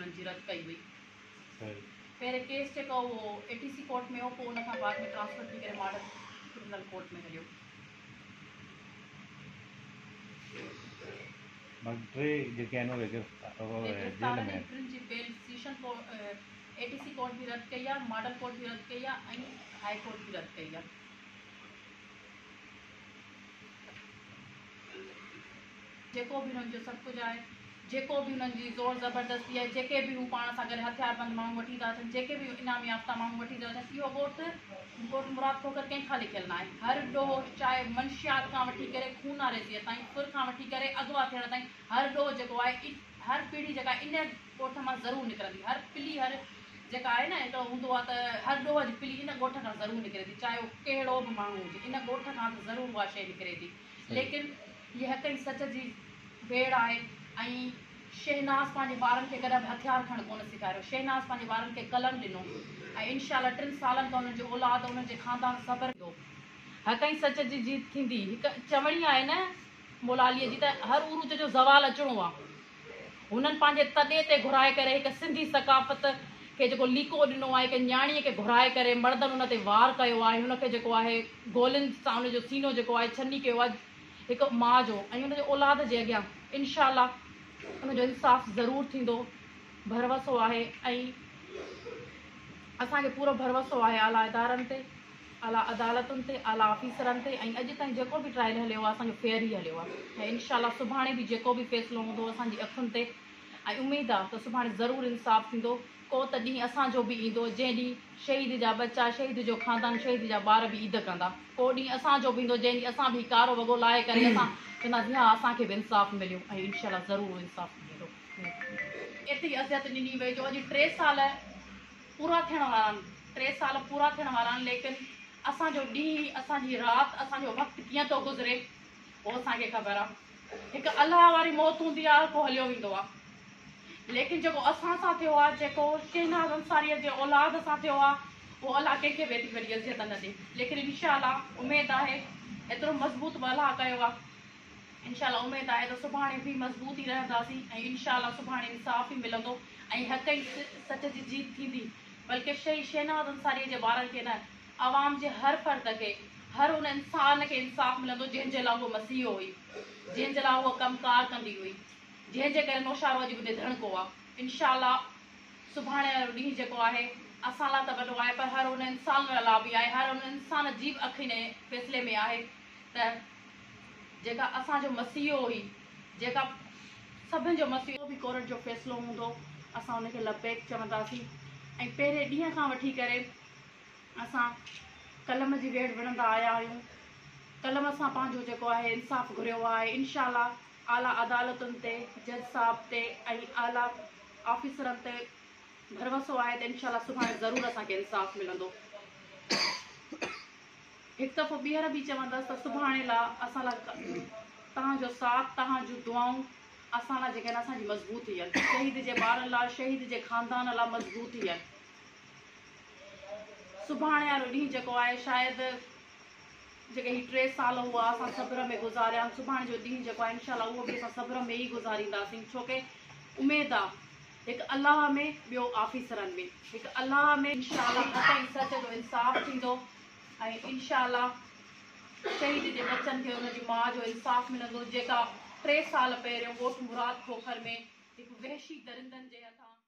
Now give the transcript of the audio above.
انهن جي رد ڪئي وئي. پهرين ڪيس جيڪو اهو اي ٽي سي ڪورٽ ۾ هو پوء ان کان بعد ۾ ٽرانسفر ٿي ڪري ماڊل ڪرمنل ڪورٽ ۾ هليو. باقي ٽي جيڪي آهن اهي گرفتار جيل ۾ آهن. ٽن جي bail session A T C court به رد ڪئي آهي، ماڊل ڪورٽ به رد ڪئي آهي ۽ هاء ڪورٽ به رد ڪئي آهي. جيڪو به هنن جو سڀ ڪجهه آهي، جيڪو به هنن جي زور زبردستي آهي، جيڪي به هو پاڻ سان گڏ هٿياربند ماڻهو وٺي ٿا اچن، جيڪي به انعام يافته ماڻهو وٺي ٿا اچن، اهو ڳوٺ، ڳوٺ مراد کوکر ڪنهن کان لڪيل ناهي. هر ڏوهه چاهي منشيات کان وٺي ڪري خوناريزيء تائين، ڦر کان وٺي ڪري اغوا ٿيڻ تائين، هر ڏوهه جيڪو آهي، هر پيڙهي جيڪا آهي ان ڳوٺ مان ضرور نڪرندي. هر پلي هر جيڪا آهي نه هڪڙو هوندو آهي ته هر ڏوهه جي پلي ان ڳوٺ کان ضرور نڪري ٿي، چاهي اهو ڪهڙو به ماڻهو هجي، ان ڳوٺ کان ته ضرور اها شيء نڪري ٿي. ليڪن هيء حق ۽ سچ جي ويڙهه آهي ۽ شهناز پنهنجي ٻارن کي ڪڏهن به هٿيار کڻڻ ڪونه سيکاريو. شهناز پنهنجي ٻارن کي قلم ڏنو ۽ انشاء الله ٽن سالن کان انهن جي اولاد انهن جي خاندان صبر ڪندو. حق ۽ سچ جي جيت ٿيندي. هڪ چوڻي آهي نه مولا عليء جي ته هر عروج جو زوال اچڻو آ. هنن پنهنجي تڏي تي گهرائي ڪري هڪ سنڌي ثقافت کي جيڪو ليڪو ڏنو آهي، هڪ نياڻيء کي گهرائي ڪري مردن ان تي وار ڪيو آهي، هن کي جيڪو آهي گولين سان ان جو سينو جيڪو آهي ڇني ڪيو آهي هڪ ماء جو ۽ ان جي اولاد جي اڳيان انشاء الله ان جو انصاف ضرور ٿيندو ڀروسو آهي ۽ اسان کي پورو ڀروسو آهي اعليٰ ادارن تي. اعليٰ عدالتن تي، اعليٰ آفيسرن تي ۽ اڄ تائين جيڪو به ٽرائل هليو آهي اسان جو فيئر ئي هليو آهي ۽ انشاء الله سڀاڻي به جيڪو به فيصلو هوندو اسان جي اکين تي ۽ اميد آهي ته سڀاڻي ضرور انصاف ٿيندو ڪو ته ڏينهن اسان جو به ايندو جنهن ڏينهن شهيد جا ٻچا شهيد جو خاندان شهيد جا ٻار به عيد ڪندا ڪو ڏينهن اسان جو به ايندو جنهن ڏينهن اسان به هي ڪارو وڳو لاهي ڪري اسان چونداسين ها اسان کي به انصاف مليو ۽ انشاء الله ضرور اهو انصاف ملندو. ايتري اذيت ڏني وئي جو اڄ ٽي سال پورا ٿيڻ وارا آهن، ٽي سال پورا ٿيڻ وارا آهن ليڪن اسان جو ڏينهن، اسان جي رات، اسان جو وقت ڪيئن ٿو گذري اهو اسان کي خبر آهي. هڪ الله واري موت هوندي آهي هر ڪو هليو ويندو آهي ليڪن جيڪو اسان سان ٿيو آهي، جيڪو شهناز انصاريء جي اولاد سان ٿيو آهي اهو الله ڪنهن کي به ايتري وڏي اذيت نه ڏي ليڪن انشاء الله اميد آهي ايترو مضبوط به الله ڪيو آهي. انشاء الله اميد آهي ته سڀاڻي به مضبوط ئي رهنداسين ۽ انشاء الله سڀاڻي انصاف ئي ملندو ۽ حق ۽ سچ جي جيت ٿيندي بلڪه شهيد شهناز انصاري جي ٻارن کي نه عوام جي هر فرد کي هر ان انسان کي انصاف ملندو جنهن جي لاء هوء مسيحو هئي جنهن جي لاء هوء ڪم ڪار ڪندي هئي جنهن جي ڪري نوشهرو اڄ به نڌڻڪو آ انشاء الله سڀاڻي وارو ڏينهن جيڪو آهي اسان لاء ته وڏو آهي پر هر ان انسان لاء به آهي هر ان انسان جي به اک ان فيصلي ۾ آهي ته جيڪا اسان جو مسيحو هئي، جيڪا سڀن جو مسيحو. به ڪورٽ جو فيصلو هوندو، اسان ان کي لبيڪ چونداسين ۽ پهرين ڏينهن کان وٺي ڪري اسان قلم جي ويڙهه وڙهندا آيا آهيون، قلم سان پنهنجو جيڪو آهي انصاف گهريو آهي، انشاء الله اعليٰ عدالتن تي، جج صاحب تي ۽ اعليٰ آفيسرن تي ڀروسو آهي ته انشاء الله سڀاڻي ضرور اسان کي انصاف ملندو. هڪ دفعو ٻيهر به چوندس ته سڀاڻي لا اسان لا توهان جو ساٿ توهان جون دعائون اسان لا جيڪي آهن اسان جي مضبوطي آهن شهيد جي ٻارن لا شهيد جي خاندان لا مضبوطي آهن سڀاڻي وارو ڏينهن جيڪو آهي شايد جيڪي هي ٽي سال هئا اسان صبر ۾ گذاريا آهن سڀاڻي جو ڏينهن جيڪو آهي انشاء الله اهو به اسان صبر ۾ ئي گذارينداسين ڇو ڪي اميد آ هڪ الله ۾ ٻيو آفيسرن ۾ هڪ الله ۾ انشاء الله حق ۽ سچ جو انصاف ٿيندو ۽ انشاء الله شهيد جي ٻچن کي ان جي ماء جو انصاف ملندو جيڪا ٽي سال پهريون ڳوٺ مراد کوکر ۾ هڪ وحشي درندن جي هٿان.